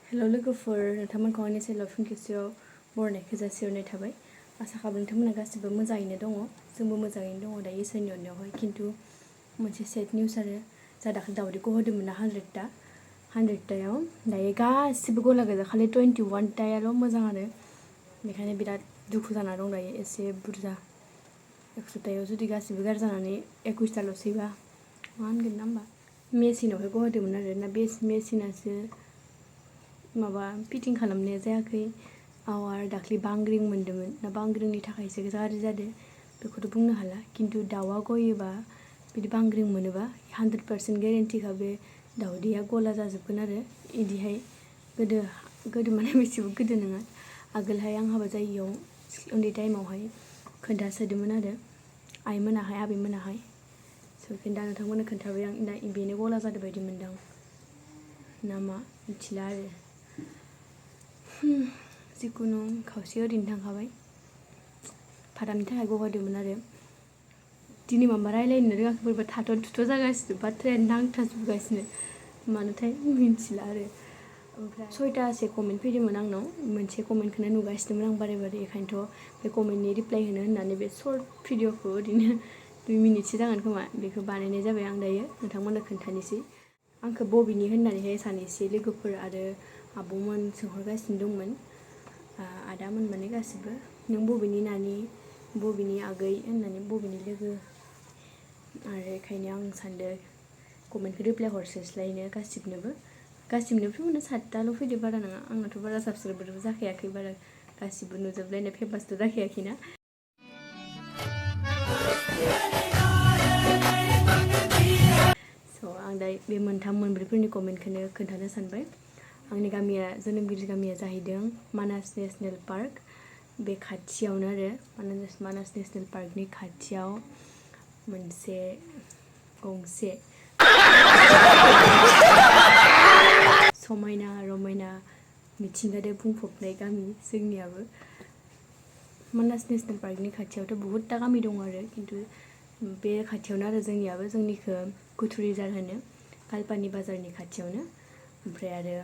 हेल' लोगोफोर नोंथांमोनखौ आंनि चेनेलाव फिन खेबसेयाव बरायनायखौ जासिहरनाय थाबाय आसा खालामो नोंथांमोना गासिबो मोजाङैनो दङ जोंबो मोजाङैनो दङ दायो इसोरनि अननायावहाय खिन्थु मोनसे सेड निउस आरो जा दाखालि दावदैखौ होदोंमोन ना 100टायाव दायो गासिबो गला गोजा खालि 21टायाल' मोजां आरो बेखायनो बिराद दुखु जाना दं दायो एसे बुरजा 100टायाव जुदि गासिबो गाज्रि जानानै 21टाल'सैबा मा होनगोन ना होमबा मेसिनावहाय गहोदोंमोन आरो ना बे मेसिनासो माबा फिटिं खालामनाया जायाखै आरो दाख्लि बांग्रिं मोन्दोंमोन ना बांग्रिंनि थाखायसो गाज्रि जादों बेखौथ' बुंनो हाला खिन्थु दाउआ गयोबा बिदि बांग्रिं मोनोबा 100% गेरेन्टिखा बे दाउदैया गला जाजोबगोन आरो इदिहाय गोदो माने बेसेबो गोदो नङा आगोलहाय आं हाबा जायैयाव उन्दै टाइमावहाय खोन्थासोदोंमोन आरो आइमोनाहाय आबैमोनाहाय स' दा नोंथांमोननो खोन्थाबाय आं दा बेनो गला जादों बायदि मोनदां ना मा मिथिला आरो जिखुनु खावसे ओरैनो थांखाबाय फारामनि थाखाय गहोदोंमोन आरो दिनै माबा रायलायनो रोङाखै बोरैबा थाथ' थुथ' जागासिनो बाथ्रायानो नांथाजोबगासिनो मानोथाय मिथिला आरो ओमफ्राय 6टासो कमेन्ट फैदोंमोन आंनाव मोनसे कमेन्टखौनो नुगासिनोमोन आं बारे बेखायनोथ' बे कमेन्टनि रिप्लाइ होनो होननानै बे सर्ट भिडिअखौ ओरैनो 2 मिनिटसो जागोन खोमा बेखौ बानायनाय जाबाय आं दायो नोंथांमोननो खोन्थानोसै आंखौ बबिनि होननानैहाय सानैसो लोगोफोर आरो आब'मोन सोंहरगासिनो दंमोन आदामोन माने गासिबो नों बबेनि नानि बबेनि आगै होननानै बबेनि लोगो आरो बेखायनो आं सानदों कमेन्टखौ रिप्लाइ हरस्लायस्लायनो गासिबनोबो माने 7टाल' फैदो बारा नङा आंनाथ' बारा साबसक्राइबारबो जाखायाखै बारा गासिबो नुजोबलायनाय फेमासथ' जाखायाखैना स' आं दा बे मोनथाम मोनब्रैफोरनि कमेन्टखौनो खोन्थानो सानबाय आंनि गामिया जोनोमगिरि गामिया जाहैदों मानास नेसनेल पार्क बे खाथियावनो आरो मानास नेसनेल पार्कनि खाथियाव मोनसे गंसे समायना रमायना मिथिंगाजों बुंफबनाय गामि जोंनियाबो मानास नेसनेल पार्कनि खाथियावथ' बहुतटा गामि दङ आरो खिन्थु बे खाथियावनो आरो जोंनियाबो जोंनिखौ कुथुरिजार होनो कालपानि बाजारनि खाथियावनो ओमफ्राय आरो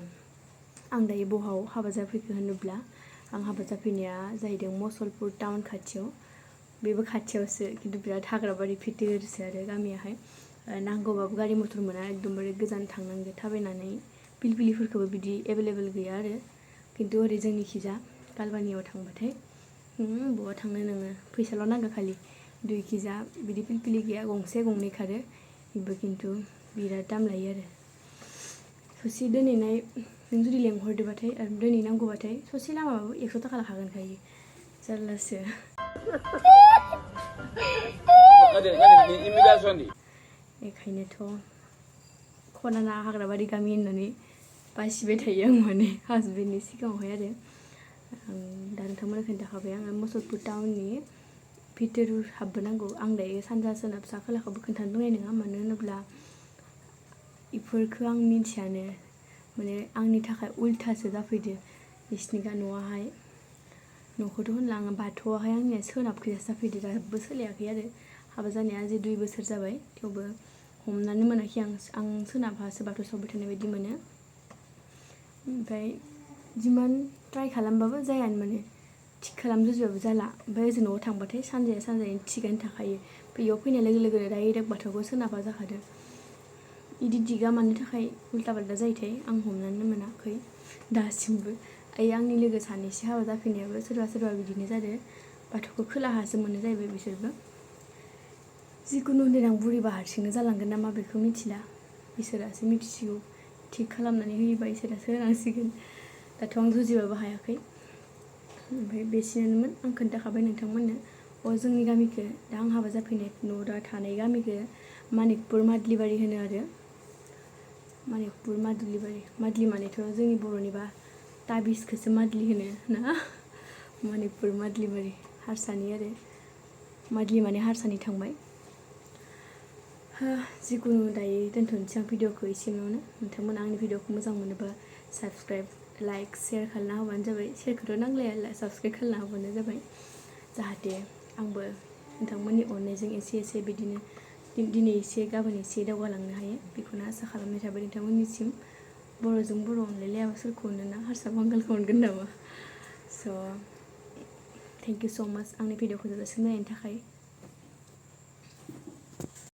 आं दायो बहाव हाबा जाफैखो होनोब्ला आं हाबा जाफैनाया जाहैदों मसलपुर टाउन खाथियाव बेबो खाथियावसो खिन्थु बिराद हाग्राबारि भिथोरसो आरो गामियाहाय नांगौबाबो गारि मटर मोना एकदमबारे गोजान थांनांगौ थाबायनानै पिलपिलिफोरखौबो बिदि एभेलेबेल गैया आरो खिन्थु ओरै जोंनिखिजा कालपानियाव थांबाथाय बहा थांनो नोङो फैसाल' नांगौ खालि दुइखिजा बिदि पिलपिलि गैया गंसे गंनै खारो बेबो खिन्थु बिराद दाम लायो आरो ससे दोनहैनाय नों जुदि लेंहरदोबाथाय आरो दोनहैनांगौबाथाय ससे लामाबाबो 100 थाखा लाखागोनखायो जारलासो बेखायनोथ' खनाना हाग्राबारि गामि होननानै बासिबाय थायो आं माने हासबेन्डनि सिगाङावहाय आरो आं दा नोंथांमोननो खोन्थाखाबाय आङो मसलपुर टाउननि भिथोर हाबबोनांगौ आं दायो सानजा सोनाब सा खोलाखौबो खोन्थानो रोंनाय नङा मानो होनोब्ला बेफोरखौ आं मिन्थियानो माने आंनि थाखाय उल्थासो जाफैदो बिसिनिगा न'आहाय न'खौथ' होनला आङो बाथौआहाय आंनिया सोनाबखैजासो जाफैदो दाबो सोलायाखै आरो हाबा जानाया जे 2 बोसोर जाबाय थेवबो हमनानै मोनाखै आं सोनाबहासो बाथौ सावबाय थानाय बायदि मोनो ओमफ्राय जिमान ट्राइ खालामबाबो जायानो माने थिग खालामजोबबाबो जाला ओमफ्राय ओजों न'आव थांबाथाय सानजाया थिगानो थाखायो बेयाव फैनाय लोगो लोगोनो डाइरेक्ट बाथौखौ सोनाबहा जाखादों इदि दिगा मानो थाखाय उल्टा पाल्टा जायोथाय आं हमनानै मोनाखै दासिमबो आंनि लोगो सानैसो हाबा जाफैनायाबो सोरबा बिदिनो जादों बाथौखौ खोलाहासो मोनो जाहैबाय बिसोरबो जिखुनु देनां बुरिबा हारसिंनो जालांगोन ना मा बेखौ मिथिला इसोरासो मिथिसिगौ थिग खालामनानै होयोबा इसोरासो होनांसिगोन दाथ' आं जुजिबाबो हायाखै ओमफ्राय बेसिनोमोन आं खोन्थाखाबाय नोंथांमोननो जोंनि गामिखौ दा आं हाबा जाफैनाय न' दा थानाय गामिखौ मानिकपुर मादलिबारि होनो आरो मानिकपुर मादलि मानेथ' जोंनि बर'निबा ताबिसखौसो मादलि होनो ना मानिकपुर मादलिबारि हारसानि आरो मादलि माने हारसानि थांबाय जिखुनु दायो दोनथ'नोसै आं भिडिअखौ एसेयावनो नोंथांमोना आंनि भिडिअखौ मोजां मोनोबा साबस्क्राइब लाइक शेयार खालामना होबानो जाबाय शेयारखौथ' नांलाया साबस्क्राइब खालामना होबानो जाबाय जाहाथे आंबो नोंथांमोननि अननायजों एसे बिदिनो दिनै एसे गाबोन एसे दावगालांनो हायो बेखौनो आसा खालामनाय थाबाय नोंथांमोननिसिम बर'जों बर' अनलायलायाबा सोरखौ अनोना हारसा बांगालखौ अनगोन नामा स' थेंक इउ स' माच आंनि भिडिअखौ जोबजासिम नायनायनि थाखाय